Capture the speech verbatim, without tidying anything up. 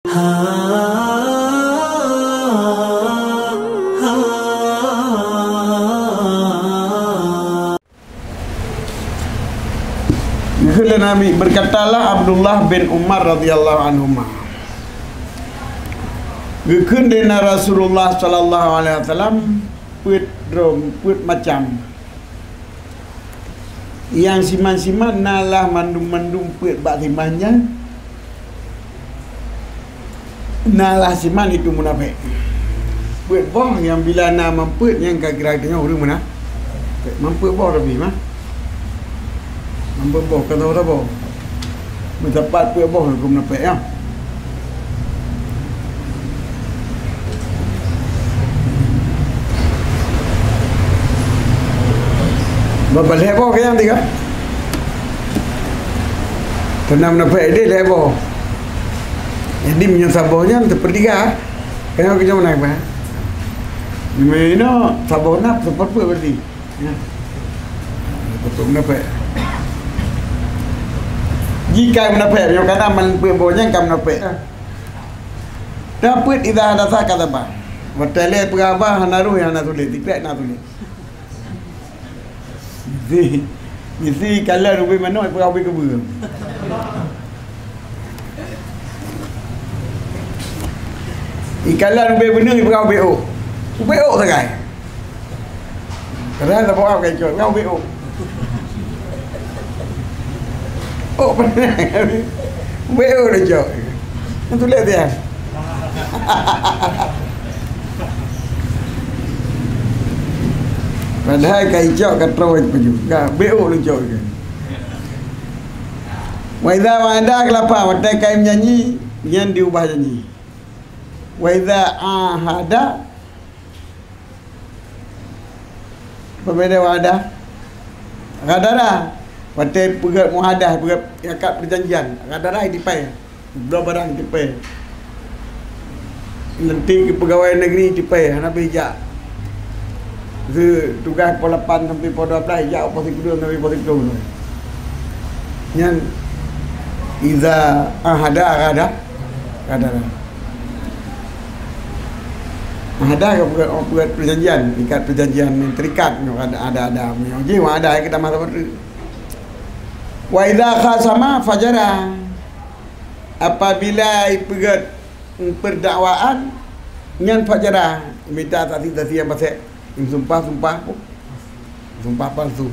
Geukheun lé Nabi, berkatalah Abdullah bin Umar radhiyallahu anhuma, geukheun lé na Rasulullah sallallahu alaihi wasallam, peuet droe, peuet macam. Nyang siman-siman na lah mandum-mandum peuet bak siman nyan, na lah siman itu munafék. Peuet boh nyang bila na mampeuet nyang ka kira tanyoe ureuëng muna-, mampeuet boh tapi mah. Mampeuet boh ka saboh-saboh. Meusapat peuet boh keu munafék nyan. Ba-, ba lhée boh keu nyang tiga. Teunam neupeuék deh lhée boh. Jadi meunyoe saboh nyan seupeurtiga. Kayong keu nyoe meunan, bah. Meunyoe saboh na seupeurpeuet berarti. Ya. Beutôi munafék. Jika munafék, meunyoe kana man peuet boh nyan ka munafék. Tapi idza hadatsa kadzaba. Watée lé peugah haba hana roh nyang hana tuléh, tiklek na tuléh. Misi, misi kalon ubé manok peugah ubé keubeue. Ikalon ubé beuneueng peugah ubé ôk. Ubé ôk sagai. Padahai saboh ka icok, peugah ubé ôk. Ôk beuneueng. Ubé ôk lé cok. Nyan tuléh tiang. Padahai ka icok ka troh pajoh. Ka ubé ôk lé cok. Wa idza wa'ada akhlafa, watée ka meujanji, nyan diubah janji. Wa idza ahada, apa beda wa'ada? Ghadara. Watée peugét muahadah, peugét ikat perjanjian. Ghadara, itipai. Bloe barang itipai. Nanti keu peugawai negeri itipai, hana pih jak. Keu tugaih poh lapan sampai poh dua belas, jak poh sikureueng sampai poh sikureueng. Nyan, idza ahada ghada-, ghadara. Ahada ka peugét, peugét perjanjian, ikat perjanjian nyang terikat nyoe ada, ada, ada. Meunyoe jih ada, ada, kita masa berdua. Wa idza khasama fajara. Apabila ipeugét perdakwaan, nyan fajara, mita saksi-saksi nyang pasék, sumpah-sumpah, sumpah palsu.